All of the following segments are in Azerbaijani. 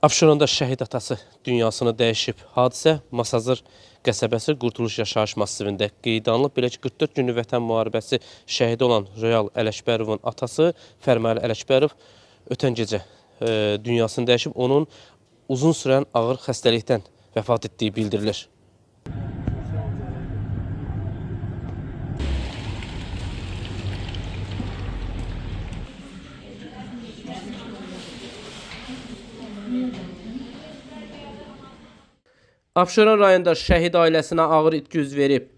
Abşeronda şəhid atası dünyasını dəyişib. Hadisə Masazır qəsəbəsi Qurtuluş yaşayış massivində qeydə alınıb. Belə ki, 44 günlük Vətən müharibəsi şəhidi olan Royal Ələkbərovun atası Fərmail Ələkbərov ötən gecə dünyasını dəyişib. Onun uzun sürən ağır xəstəlikdən vəfat etdiyi bildirilir. Abşeron rayonunda şəhid ailəsinə ağır itki üz verib.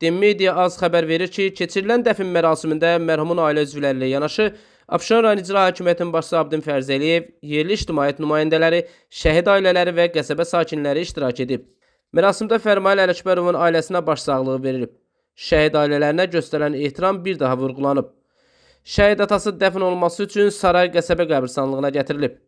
Din Media az xəbər verir ki, keçirilən dəfn mərasimində mərhumun ailə üzvləri ilə yanaşı Abşeron rayon İcra Hakimiyyətinin başçısı Abdin Fərzəliyev, yerli ictimaiyyət nümayəndələri, şəhid ailələri və qəsəbə sakinləri iştirak edib. Mərasimdə Fərmail Ələkbərovun ailəsinə başsağlığı verilib. Şəhid ailələrinə göstərilən ehtiram bir daha vurğulanıb. Şəhid atası dəfn olunması üçün Saray qəsəbə qəbirstanlığına gətirilib.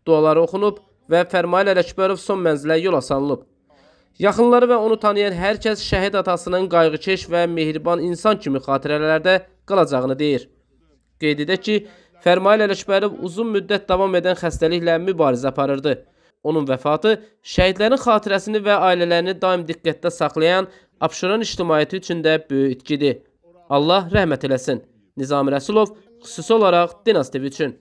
Duaları oxunub və Fərmail Ələkbərov son mənzilə yola salınıb. Yaxınları və onu tanıyan hər kəs şəhid atasının qayğıkeş və mehriban insan kimi xatirələrdə qalacağını deyir. Qeyd edək ki, Fərmail Ələkbərov uzun müddət davam edən xəstəliklə mübarizə aparırdı. Onun vəfatı şəhidlərin xatirəsini və ailələrini daim diqqətdə saxlayan Abşeron ictimaiyyəti üçün də böyük itkidir. Allah rəhmət eləsin. Nizami Rəsulov xüsusi olaraq Dinaz TV üçün.